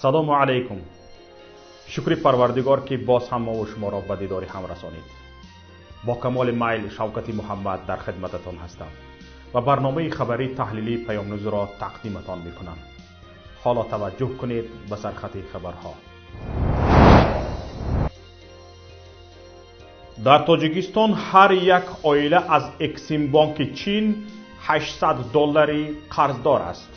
Ассалому алайкум. Шукри Парвардигор, ки боз ҳам мову шуморо ба дидори ҳам расонид. Бо камоли майл Шавкати Муҳаммад дар хидмататон ҳастам ва барномаи хабарии таҳлилии Паёмнюзро тақдиматон мекунам. Ҳоло таваҷҷӯҳ кунед ба сархати хабарҳо. Дар Тоҷикистон ҳар як оила аз Эксимбонки Чин 800 доллари қарздор аст.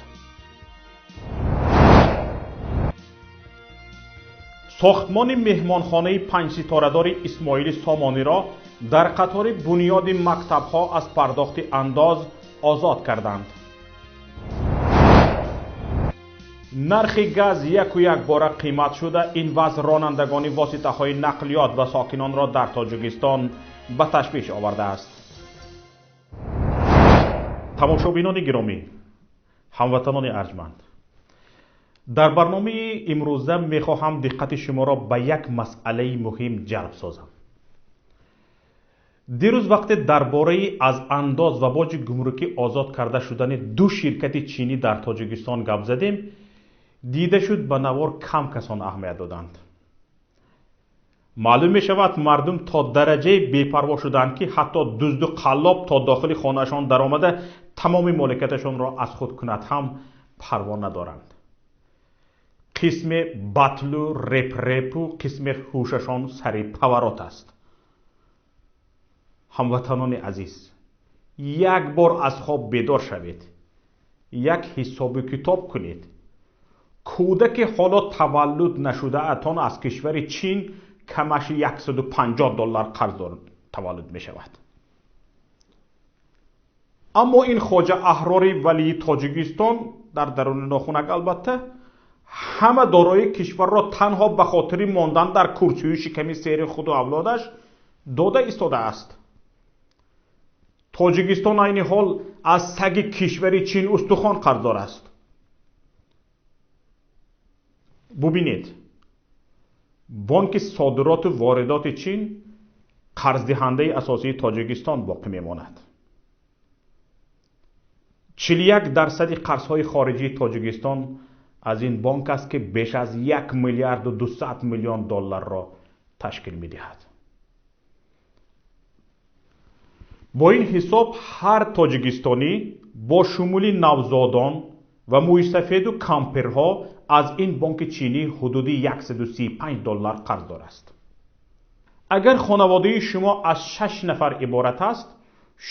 Сохтмони меҳмонхонаи панҷситорадори Исмоили Сомониро дар қатори бунёди мактабҳо аз пардохти андоз озод карданд. Нархи газ яку якбора қимат шуда, ин вазъ ронандагони воситаҳои нақлиёт ва сокинонро дар Тоҷикистон ба ташвиш овардааст. Тамошобинони гиромӣ, ҳамватанони арҷманд, дар барномаи имрӯза мехоҳам диққати шуморо ба як масъалаи муҳим ҷалб созам. Дирӯз вақте дар бораи аз андоз ва боҷи гумрукӣ озод карда шудани ду ширкати чинӣ дар Тоҷикистон гап задем, дида шуд ба навор кам касон аҳамият доданд. Маълум мешавад, мардум то дараҷае бепарво шуданд, ки ҳатто дузду қаллоб то дохили хонаашон даромада тамоми моликияташонро аз худ кунад ҳам парво надоранд. Қисме батлу репрепу, қисме ҳушашон сари паворот аст. Ҳамватанони азиз, як бор аз хоб бедор шавед, як ҳисобу китоб кунед. Кӯдаке ҳоло таваллуд нашудаатон аз кишвари Чин камаш 150 доллар қарздор таваллуд мешавад. Аммо ин хоҷа Аҳрори валии Тоҷикистон дар даруни нохунак албатта ҳама дорои кишварро танҳо ба хотири мондан дар курсию шиками сери худу авлодаш дода истодааст. Тоҷикистон айни ҳол аз саги кишвари Чин устухон қарздор аст. Бубинед, бонки содироту воридоти Чин қарздиҳандаи асосии Тоҷикистон боқӣ мемонад. 41% қарзҳои хориҷии Тоҷикистон аз ин бонк аст, ки беш аз 1 миллиарду 200 миллион долларро ташкил медиҳад. Бо ин ҳисоб ҳар тоҷикистонӣ бо шумули навзодон ва мӯйсафеду кампирҳо аз ин бонки чинӣ ҳудуди 135 доллар қарздор аст. Агар хонаводаи шумо аз 6 нафар иборат аст,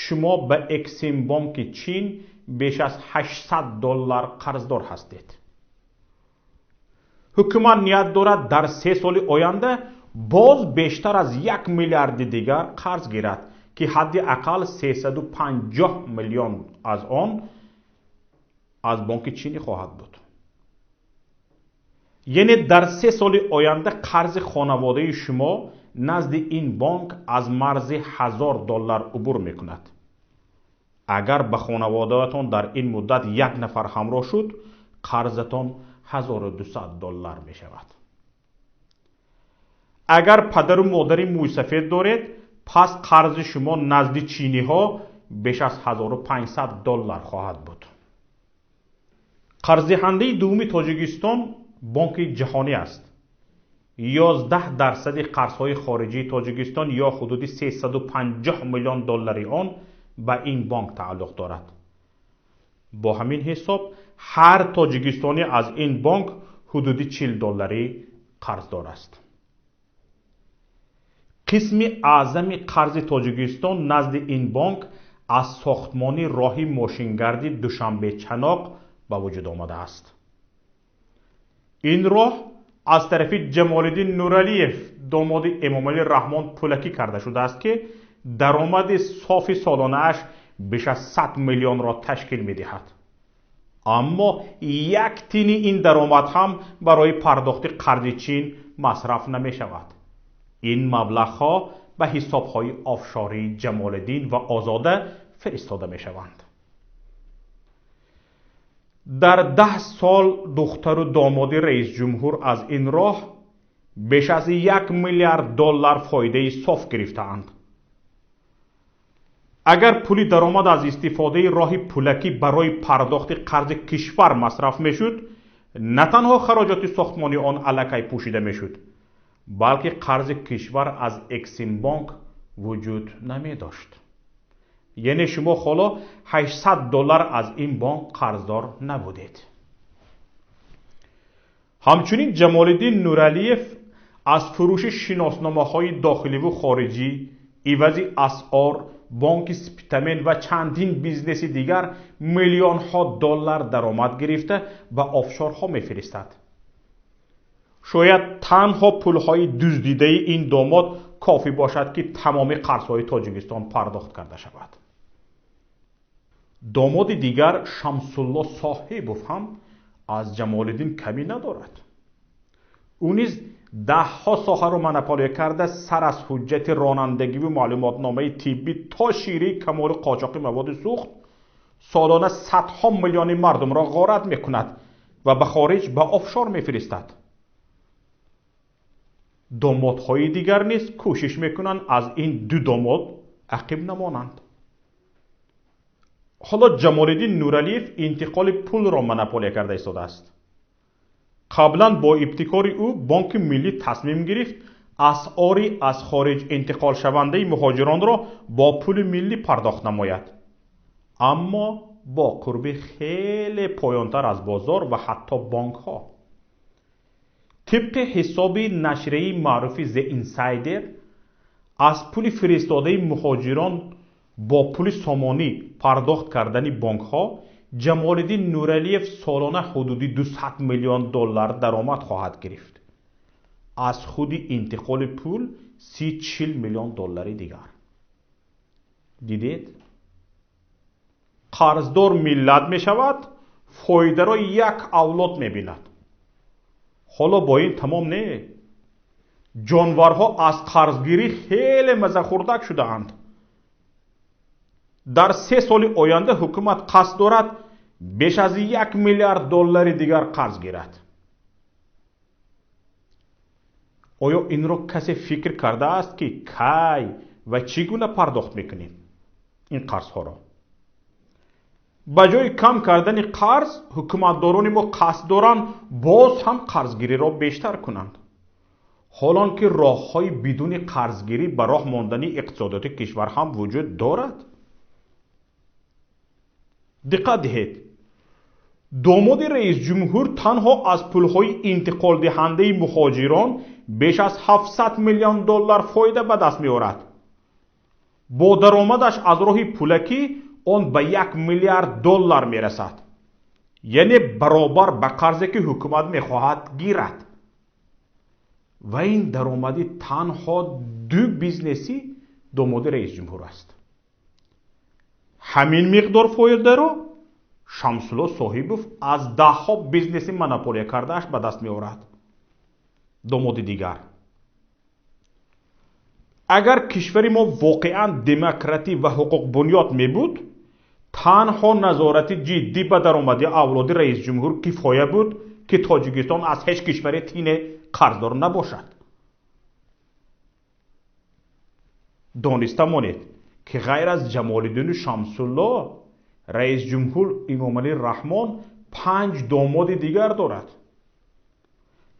шумо ба Эксимбонки Чин беш аз 800 доллар қарздор ҳастед. Ҳукумат ният дорад дар 3 соли оянда боз бештар аз 1 миллиарди дигар қарз гирад, ки ҳадди ақал 350 миллион аз он аз бонки чинӣ хоҳад буд. Яъне дар 3 соли оянда қарзи хонаводаи шумо назди ин бонк аз марзи 1000 доллар убур мекунад. Агар ба хонаводаатон дар ин муддат як нафар ҳамроҳ шуд, қарзатон 1200 доллар мешавад. Агар падару модари мӯйсафед доред, пас қарзи шумо назди чиниҳо беш аз 1500 доллар хоҳад буд. Қарздиҳандаи дуввуми Тоҷикистон бонки ҷаҳонӣ аст. 11% қарзҳои хориҷии Тоҷикистон ё ҳудуди 350 миллион доллари он ба ин бонк тааллуқ дорад. Бо ҳамин ҳисоб ҳар тоҷикистонӣ аз ин бонк ҳудуди 40 доллари қарздор аст. Қисми аъзами қарзи Тоҷикистон назди ин бонк аз сохтмони роҳи мошингарди Душанбе-Чаноқ ба вуҷуд омадааст. Ин роҳ аз тарафи Ҷамолиддин Нуралиев, домоди Эмомалӣ Раҳмон, пулакӣ карда шудааст, ки даромади софи солонааш беш аз 100 миллионро ташкил медиҳад. Аммо як тини ин даромад ҳам барои пардохти қарзи Чин масраф намешавад. Ин маблағҳо ба ҳисобҳои офшории Ҷамолиддин ва Озода фиристода мешаванд. Дар 10 сол духтару домоди раисҷумҳур аз ин роҳ беш аз 1 миллиард доллар фоидаи соф гирифтаанд. Агар пули даромад аз истифодаи роҳи пулакӣ барои пардохти қарзи кишвар масраф мешуд, На танҳо хароҷоти сохтмони он аллакай пӯшида мешуд, балки қарзи кишвар аз Эксимбонк вуҷуд намедошт. Яъне шумо ҳоло $800 аз ин бонк қарздор набудед. Ҳамчунин Ҷамолиддин Нуралиев аз фурӯши шиносномаҳои дохиливу хориҷӣ, ивази асъор, бонки Спитамен ва чандин бизнеси дигар миллионҳо доллар даромад гирифта ба офшорҳо мефиристад. Шояд танҳо пулҳои дуздидаи ин домод кофӣ бошад, ки тамоми қарзҳои Тоҷикистон пардохт карда шавад. Домоди дигар Шамсулло Соҳибов ҳам аз Ҷамолиддин камӣ надорад. Ӯ низ даҳҳо соҳаро монополия карда, сар аз ҳуҷҷати ронандагиву маълумотномаи тиббӣ то ширии камоли қочоқи маводи сӯхт солона садҳо миллиони мардумро ғорат мекунад ва ба хориҷ ба офшор мефиристад. Домодҳои дигар низ кӯшиш мекунанд аз ин ду домод ақиб намонанд. Ҳоло Ҷамолиддин Нуралиев интиқоли пулро монополия карда истодааст. Қаблан бо ибтикори ӯ Бонки Миллӣ тасмим гирифт асъори аз хориҷ интиқолшавандаи муҳоҷиронро бо пули миллӣ пардохт намояд, аммо бо қурби хеле поёнтар аз бозор ва ҳатто бонкҳо. Тибқи ҳисоби нашрияи маъруфи The Insider, аз пули фиристодаи муҳоҷирон бо пули сомонӣ пардохт кардани бонкҳо Ҷамолиддин Нуралиев солона ҳудуди 200 миллион доллар даромад хоҳад гирифт. Аз худи интиқоли пул 30-40 миллион доллари дигар. Дидед? Қарздор миллат мешавад, фоидаро як авлод мебинад. Ҳоло бо ин тамом не. Ҷонварҳо аз қарзгирӣ хеле мазахӯрдак шудаанд. Дар 3 соли оянда ҳукумат қасд дорад беш аз 1 миллиард доллари дигар қарз гирад. Оё инро касе фикр кардааст, ки кай ва чӣ гуна пардохт мекунем ин қарзҳоро? Ба ҷои кам кардани қарз, ҳукуматдорони мо қасд доранд боз ҳам қарзгириро бештар кунанд. Ҳолон ки роҳҳои бидуни қарзгирӣ ба роҳ мондани иқтисодиёти кишвар ҳам вуҷуд дорад. Диққат диҳед, домоди раисҷумҳур танҳо аз пулҳои интиқолдиҳандаи муҳоҷирон беш аз 700 миллион доллар фоида ба даст меорад. Бо даромадаш аз роҳи пулакӣ он ба 1 миллиард доллар мерасад, яъне баробар ба қарзе ки ҳукумат мехоҳад гирад. Ва ин даромади танҳо ду бизнеси домоди раисҷумҳур аст. Ҳамин миқдор фоидаро Шамсулло Соҳибов аз даҳҳо бизнеси монополия кардааш ба даст меорад. Домоди дигар. Агар кишвари мо воқеан демократӣ ва ҳуқуқбунёд мебуд, танҳо назорати ҷиддӣ ба даромади авлоди раисҷумҳур кифоя буд, ки Тоҷикистон аз ҳеҷ кишвари тине қарздор набошад. Дониста монед, ки ғайр аз Ҷамолиддину Шамсулло, раисҷумҳур Эмомалӣ Раҳмон 5 домоди дигар дорад,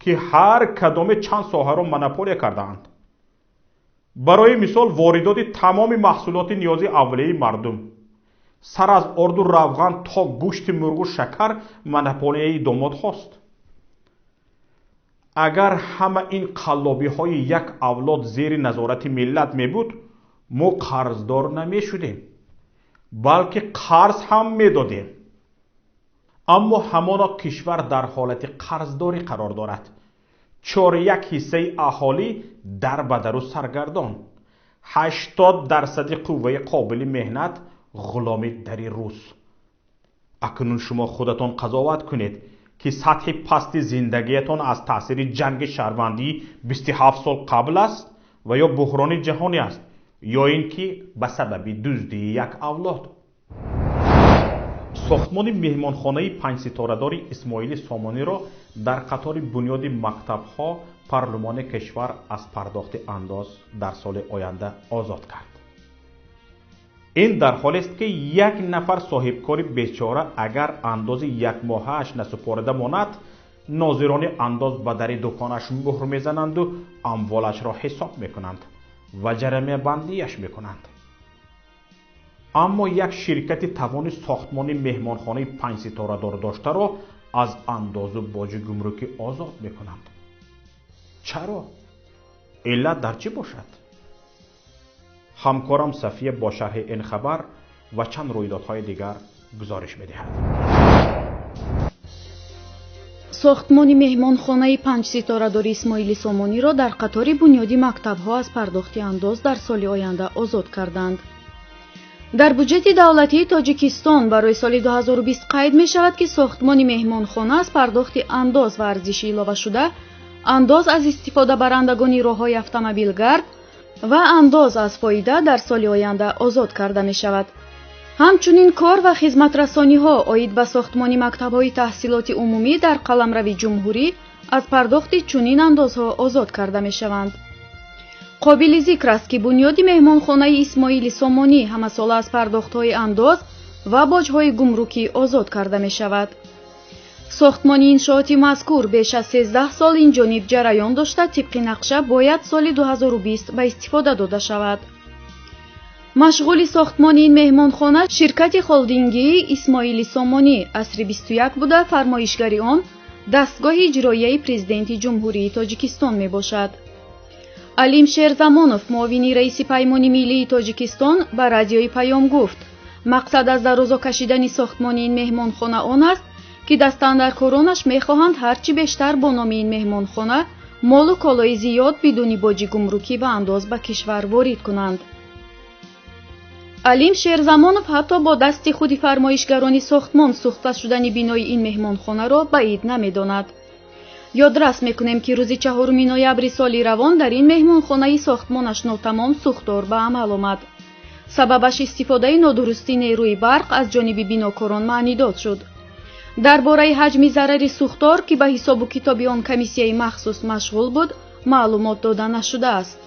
ки ҳар кадоме чанд соҳаро монополия кардаанд. Барои мисол, воридоти тамоми маҳсулоти ниёзи аввалияи мардум, сар аз орду равған то гӯшти мурғу шакар монополияи домодҳост. Агар ҳама ин қаллобиҳои як авлод зери назорати миллат мебуд, мо қарздор намешудем, балки қарз ҳам медодем. Аммо ҳамоно кишвар дар ҳолати қарздорӣ қарор дорад. 4,1 ҳиссаи аҳолӣ дар бадару саргардон, 80% қувваи қобили меҳнат ғуломи дари рус. Акнун шумо худатон қазоват кунед, ки сатҳи пасти зиндагиятон аз таъсири ҷанги шаҳрвандии 27 сол қабл аст ва ё буҳрони ҷаҳонӣ аст, ё ин ки ба сабаби дуздии як авлод. Сохтмони меҳмонхонаи панҷситорадори Исмоили Сомониро дар қатори бунёди мактабҳо парлумони кишвар аз пардохти андоз дар соли оянда озод кард. Ин дар ҳолест, ки як нафар соҳибкори бечора агар андози якмоҳааш насупорида монад, Нозирони андоз ба дари дуконаш муҳр мезананду амволашро ҳисоб мекунанд ва ҷаримабандиаш мекунанд. Аммо як ширкати тавони сохтмони меҳмонхонаи панҷситорадор доштаро аз андозу боҷи гумрукӣ озод мекунанд. Чаро? Иллат дар чӣ бошад? Ҳамкорам Сафия бо шарҳи ин хабар ва чанд рӯйдодҳои дигар гузориш медиҳад. Сохтмони меҳмонхонаи панҷситорадори Исмоили Сомониро дар қатори бунёди мактабҳо аз пардохти андоз дар соли оянда озод карданд. Дар буҷети давлатии Тоҷикистон барои соли 2020 қайд мешавад, ки сохтмони меҳмонхона аз пардохти андоз ва арзиши иловашуда, андоз аз истифодабарандагони роҳҳои автомобилгард ва андоз аз фоида дар соли оянда озод карда мешавад. Ҳамчунин кор ва хизматрасониҳо оид ба сохтмони мактабҳои таҳсилоти умумӣ дар қаламрави ҷумҳурӣ аз пардохти чунин андозҳо озод карда мешаванд. Қобили зикр аст, ки бунёди меҳмонхонаи Исмоили Сомонӣ ҳамасола аз пардохтҳои андоз ва боҷҳои гумрукӣ озод карда мешавад. Сохтмони иншооти мазкур беш аз 13 сол инҷониб ҷараён дошта, тибқи нақша бояд соли 2020 ба истифода дода шавад. Машғули сохтмони ин меҳмонхона ширкати холдингии Исмоили Сомонӣ асри 21 буда, фармоишгари он дастгоҳи иҷроияи президенти Ҷумҳурии Тоҷикистон мебошад. Алим Шерзамонов, муовини раиси Паймони миллии Тоҷикистон, ба радиои Паём гуфт: мақсад аз дарозо кашидани сохтмони ин меҳмонхона он аст, ки дастандаркоронаш мехоҳанд ҳарчи бештар бо номи ин меҳмонхона молу колои зиёд бидуни боҷи гумрукӣ ва андоз ба кишвар ворид кунанд. Алим Шерзамонов ҳатто бо дасти худи фармоишгарони сохтмон сӯхта шудани бинои ин меҳмонхонаро баъид намедонад. Ёдрас мекунем, ки рӯзи 4 ноябри соли равон дар ин меҳмонхонаи сохтмонаш нотамом сӯхтор ба амал омад. Сабабаш истифодаи нодурусти нерӯи барқ аз ҷониби бинокорон маънидод шуд. Дар бораи ҳаҷми зарари сӯхтор, ки ба ҳисобу китоби он комиссияи махсус машғул буд, маълумот дода нашудааст.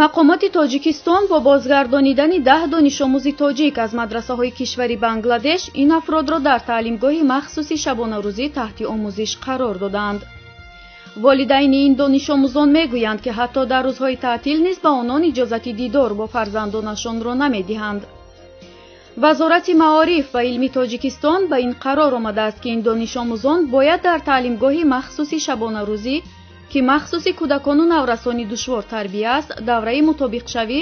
Мақомоти Тоҷикистон бо бозгардонидани 10 донишомӯзи тоҷик аз мадрасаҳои кишвари Бангладеш ин афродро дар таълимгоҳи махсуси шабонарӯзӣ таҳти омӯзиш қарор додаанд. Волидайни ин донишомӯзон мегӯянд, ки ҳатто дар рӯзҳои таътил низ ба онон иҷозати дидор бо фарзандонашонро намедиҳанд. Вазорати маориф ва илми Тоҷикистон ба ин қарор омадааст, ки ин донишомӯзон бояд дар таълимгоҳи махсуси шабонарӯзӣ, ки махсуси кӯдакону наврасони душвор тарбия аст, давраи мутобиқшавӣ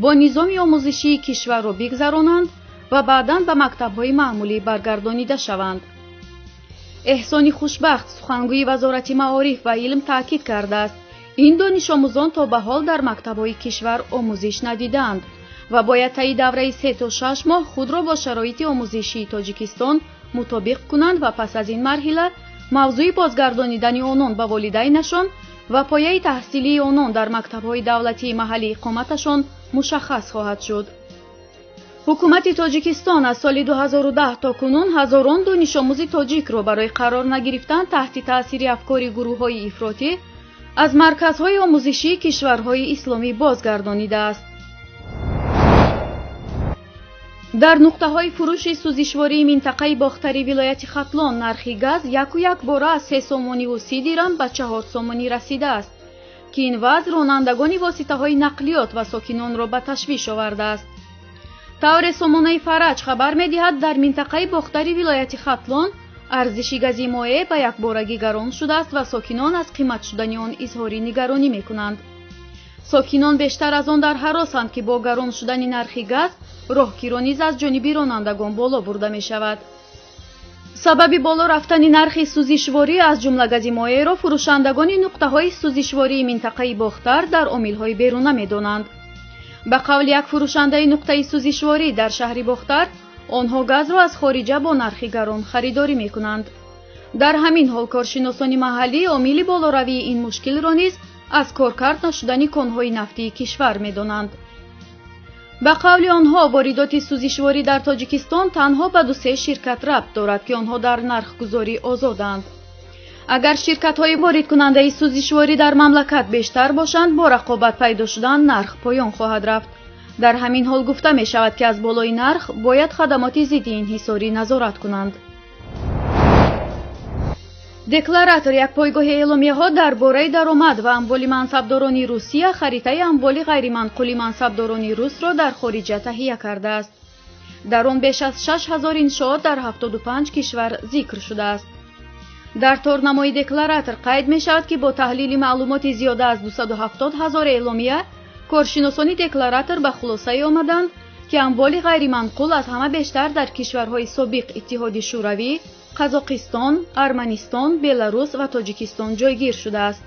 бо низоми омӯзишии кишварро бигзаронанд ва баъдан ба мактабҳои маъмулӣ баргардонида шаванд. Эҳсони Хушбахт, сухангӯи Вазорати маориф ва илм, таъкид кардааст, ин донишомӯзон то ба ҳол дар мактабҳои кишвар омӯзиш надидаанд ва бояд таи давраи 3 то 6 моҳ худро бо шароити омӯзишии Тоҷикистон мутобиқ кунанд ва пас аз ин марҳила мавзӯи бозгардонидани онон ба волидайнашон ва пояи таҳсилии онон дар мактабҳои давлатии маҳалли иқоматашон мушаххас хоҳад шуд. Ҳукумати Тоҷикистон аз соли 2010 то кунун ҳазорон донишомӯзи тоҷикро барои қарор нагирифтан таҳти таъсири афкори гурӯҳҳои ифротӣ аз марказҳои омӯзишии кишварҳои исломӣ бозгардонидааст. Дар нуқтаҳои фурӯши сӯзишвории минтақаи Бохтари вилояти Хатлон нархи газ яку якбора аз 3 сомониву 30 дирам ба 4 сомонӣ расидааст, ки ин вазъ ронандагони воситаҳои нақлиёт ва сокинонро ба ташвиш овардааст. Тавре сомонаи Фараҷ хабар медиҳад, дар минтақаи Бохтари вилояти Хатлон арзиши гази моеъ ба якборагӣ гарон шудааст ва сокинон аз қимат шудани он изҳори нигаронӣ мекунанд. Сокинон бештар аз он дар ҳаросанд, ки бо гарон шудани нархи газ роҳкиро низ аз ҷониби ронандагон боло бурда мешавад. Сабаби боло рафтани нархи сӯзишворӣ аз ҷумла гази моеъро фурӯшандагони нуқтаҳои сӯзишвории минтақаи Бохтар дар омилҳои беруна медонанд. Ба қавли як фурӯшандаи нуқтаи сӯзишворӣ дар шаҳри Бохтар, онҳо газро аз хориҷа бо нархи гарон харидорӣ мекунанд. Дар ҳамин ҳол коршиносони маҳаллӣ омили болоравии ин мушкилро низ аз коркард нашудани конҳои нафтии кишвар медонанд. Ба қавли онҳо, воридоти сӯзишворӣ дар Тоҷикистон танҳо ба 2-3 ширкат рабт дорад, ки онҳо дар нархгузорӣ озоданд. Агар ширкатҳои воридкунандаи сӯзишворӣ дар мамлакат бештар бошанд, бо рақобат пайдо шудан нарх поён хоҳад рафт. Дар ҳамин ҳол гуфта мешавад, ки аз болои нарх бояд хадамоти зидди инҳисорӣ назорат кунанд. Декларатор як пойгоҳи эъломияҳо дар бораи даромад ва амволи мансабдорони Русия харитаи амволи ғайриманқули мансабдорони русро дар хориҷа таҳия кардааст. Дар он беш аз 6000 иншоот дар 75 кишвар зикр шудааст. Дар торнамои декларатор қайд мешавад, ки бо таҳлили маълумоти зиёда аз 270 ҳазор эъломия коршиносони декларатор ба хулосае омаданд, ки амволи ғайриманқул аз ҳама бештар дар кишварҳои собиқ Иттиҳоди Шӯравӣ, Қазоқистон, Арманистон, Беларус ва Тоҷикистон ҷойгир шудааст.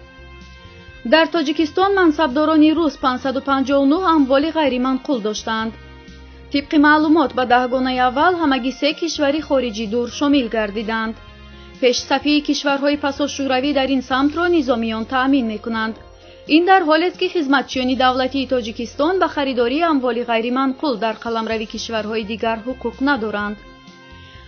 Дар Тоҷикистон мансабдорони рус 559 амволи ғайриманқул доштанд. Тибқи маълумот, ба даҳгонаи аввал ҳамагӣ се кишвари хориҷӣ дур шомил гардиданд. Пешсафии кишварҳои пасошӯравӣ дар ин самтро низомиён таъмин мекунанд. Ин дар ҳолест, ки хизматчиёни давлатии Тоҷикистон ба харидории амволи ғайриманқул дар қаламрави кишварҳои дигар ҳуқуқ надоранд.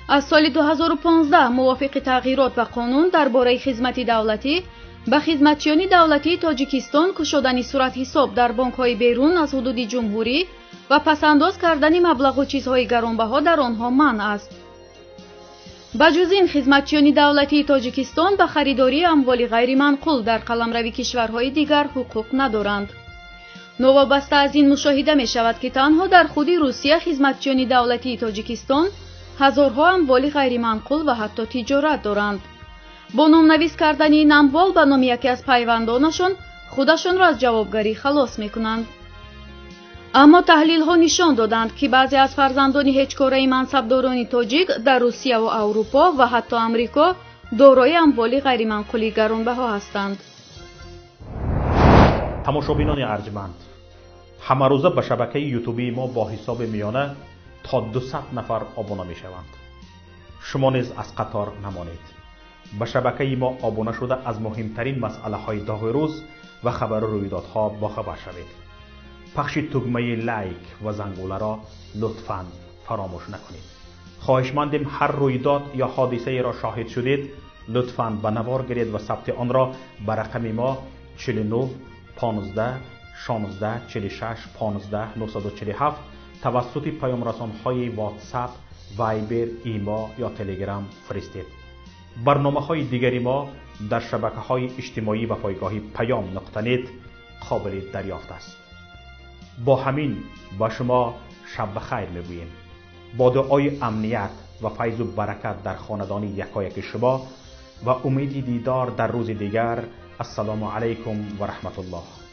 Аз соли 2015 мувофиқи тағйирот ба қонун дар бораи хизмати давлатӣ ба хизматчиёни давлатии Тоҷикистон кушодани суратҳисоб дар бонкҳои берун аз ҳудуди ҷумҳурӣ ва пасандоз кардани маблағу чизҳои гаронбаҳо дар онҳо манъ аст. Ба ҷуз ин, хизматчиёни давлатии Тоҷикистон ба харидории амволи ғайриманқул дар қаламрави кишварҳои дигар ҳуқуқ надоранд. Новобаста аз ин мушоҳида мешавад, ки танҳо дар худи Русия хизматчиёни давлатии Тоҷикистон ҳазорҳо амволи ғайриманқул ва ҳатто тиҷорат доранд. Бо номнавис кардани ин амвол ба номи яке аз пайвандонашон худашонро аз ҷавобгарӣ халос мекунанд. Аммо таҳлилҳо нишон доданд, ки баъзе аз фарзандони ҳеҷкораи мансабдорони тоҷик дар Русияву Аврупо ва ҳатто Амрико дорои амволи ғайриманқули гаронбаҳо ҳастанд. Тамошобинони арҷманд, ҳамарӯза ба шабакаи ютубии мо бо ҳисоби миёна то 200 нафар обуна мешаванд. Шумо низ аз қатор намонед. Ба шабакаи мо обуна шуда аз муҳимтарин масъалаҳои доғи рӯз ва хабару рӯйдодҳо бохабар шавед. Пахши тугмаи лайк ва зангуларо лутфан фаромӯш накунед. Хоҳишмандем ҳар рӯйдод ё ҳодисаеро шоҳид шудед, лутфан ба навор гиред ва сабти онро ба рақами мо 49 15 16 46 15 947 тавассути паёмрасонҳои WhatsApp, Viber, Имо ё Telegram фиристед. Барномаҳои дигари мо дар шабакаҳои иҷтимоӣ ва пойгоҳи payam.net қобили дарёфт аст. Бо ҳамин ба шумо шаб бахайр мегӯем. Бо дуои амният ва файзу баракат дар хонадони якояки шумо ва умеди дидор дар рӯзи дигар. Ассалому алайкум ва раҳматуллоҳ.